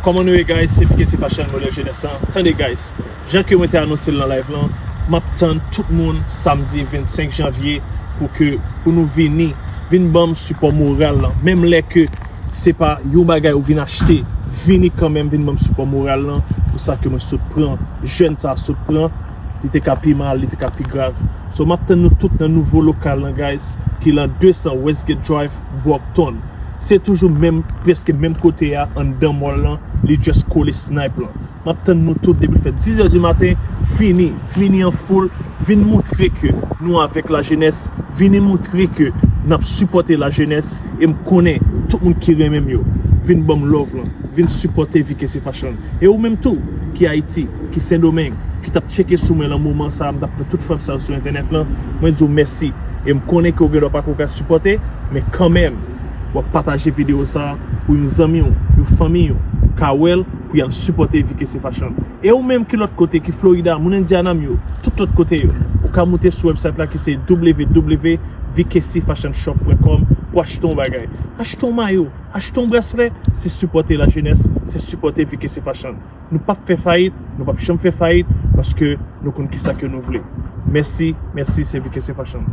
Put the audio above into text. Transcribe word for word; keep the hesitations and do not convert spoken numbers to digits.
Kòman nou ye, guys? Se V K C Fashion, modèl jenès lan. Tande, guys, jan ke mwen te anonse l nan live lan, m ap tann tout moun samdi vennsenk janvye pou ke, pou nou vini, vin ban m sipò moral lan. Menm lè ke se pa yon bagay ou vin achte, vini kanmenm, vin ban m sipò moral lan pou sa ke mwen sot pran, jèn sa a sot pran, li te ka pi mal, li te ka pi grav. So, m ap tann nou tout nan nouvo lokal lan, guys, ki lan de san Westgate Drive, Brockton. Se toujou menm, prèske menm kote a, anndan mall lan, li just kole Snipe lan. M ap tann nou tout depi fè diz è di maten, vini, vini an foul, vin montre ke nou avèk lajenès, vini montre ke n ap sipòte lajenès, e m konnen tout moun ki renmen m yo, vin ban m love lan, vin sipòte V K C Fashion. E ou menm tou, ki Ayiti, ki Sendomeng, ki t ap tcheke sou mwen lan moman sa a, m t ap pran tout frap sa yo sou entènèt lan, mwen di w mèsi. E m konnen ke w gen dwa pa ko ka sipòte, men kanmenm, w ap pataje videyo sa a pou yon zanmi w, yon fanmi w, ka wè l, pou y al sipòte V K C Fashion. E ou menm ki lòt kote, ki Florida, moun Indiana m yo, tout lòt kote yo, ou ka moute sou website la ki se W W W V K C fashion shop point com pou achte yon bagay. Achte yon mayo, achte yon braslè, se sipòte lajenès, se sipòte V K C Fashion. Nou p ap fè fayit, nou p ap janm fè fayit, paske nou konn kisa ke nou vle. Mèsi, mèsi, se V K C Fashion.